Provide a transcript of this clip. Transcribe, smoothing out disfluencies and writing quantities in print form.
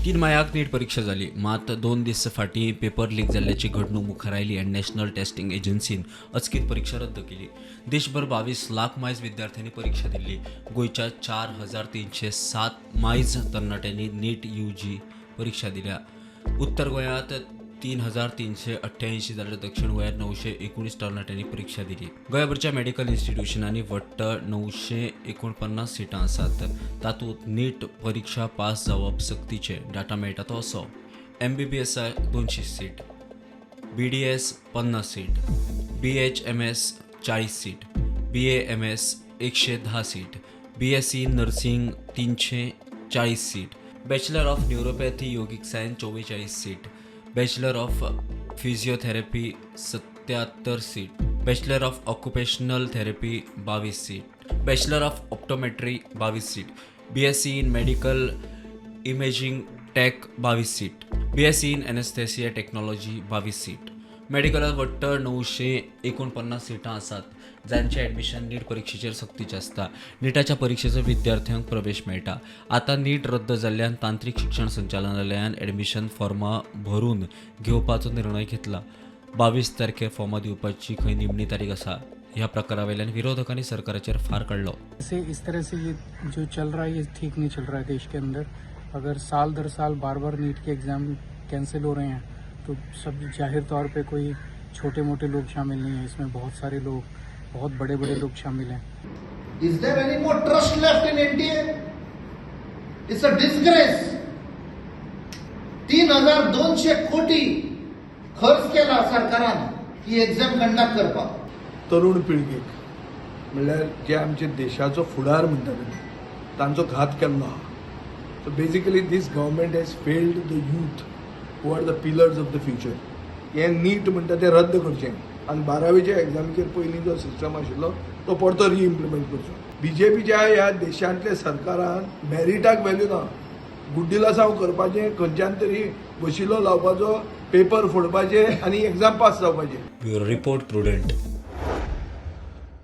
3 मायाक नीट परीक्षा जाली. मात 2 दीस फाटीं पेपर लीक जाल्ल्याची घडणूक मुखार आयली आनी नॅशनल टेस्टिंग एजन्सीन अचकीत परीक्षा रद्द केली. देशभर 22 लाख मायज विद्यार्थ्यांनी परीक्षा दिल्ली. गोंयच्या 4307 मायज तरणाट्यांनी नीट यूजी परीक्षा दिल्या. उत्तर गोंयांत 3388 जाल्यार दक्षिण गोंयांत 919 तरणाट्यांनी परीक्षा दिली. गोंयभरच्या मेडिकल इन्स्टिट्यूशनांनी वट्ट 949 सिटां आसात. तातूंत नीट परीक्षा पास जावप सक्तीचें. डाटा मेळटा तो असो: MBBS 200 seat, BDS 50 seat, BHMS 40 seat, BAMS 110 seat, BSc nursing 340 seat, bachelor of neuropathy yogic science 44 seat, bachelor of physiotherapy 77 seat, bachelor of occupational therapy 22 seat, bachelor of optometry 22 seat, BSc in medical imaging take 22 seat, BSc in anaesthesia technology 22 seat. मेडिकलात वट्ट 949 सिटां आसात, जांचें admission नीट परिक्षेचेर सक्तीचें आसता. निटाच्या परिक्षेचो विद्यार्थ्यांक प्रवेश मेळटा. आतां नीट रद्द जाल्ल्यान तांत्रिक शिक्षण संचालनालयान ॲडमिशन फॉर्मां भरून घेवपाचो निर्णय घेतला. 22 तारखेर फॉर्मां दिवपाची खंय निमणी तारीख आसा. ह्या प्रकारावेल्यान विरोधकांनी सरकाराचेर फार काडलो. से इस तरह से ये जो चल रहा है, ये ठीक नहीं चल रहा है. देश के अंदर अगर साल दर साल बार बार नीट के एग्ज़ाम कैंसिल हो रहे हैं, तो सब जाहिर तौर पे कोई छोटे मोटे लोग शामिल नहीं हैं इसमें. बहुत सारे लोग, बहुत बड़े बड़े लोग शामिल हैं. Is there any more trust left in NTA? It's a disgrace. 3200 कोटी खर्च केला सरकारान ही एक्झाम कंडक्ट करपाक. तरुण पिळगेक, म्हणल्यार जे आमचे देशाचो फुडार म्हणटा तेमी, तांचो घात केल्लो आहा. So basically, this government has failed the youth, who are the pillars of the future. हें नीट म्हणटा तें रद्द करचें आनी बारावेच्या एग्जामीचेर पयलीं जो सिस्टम आशिल्लो तो परतो रिइम्प्लिमेंट करचो. बीजेपीच्या ह्या देशांतल्या सरकारान मॅरिटाक व्हॅल्यू ना. गुड्डिलासांव करपाचें, खंयच्यान तरी वशिलो लावपाचो, पेपर फोडपाचे आनी एग्जाम पास जावपाचे. Bureau report, prudent.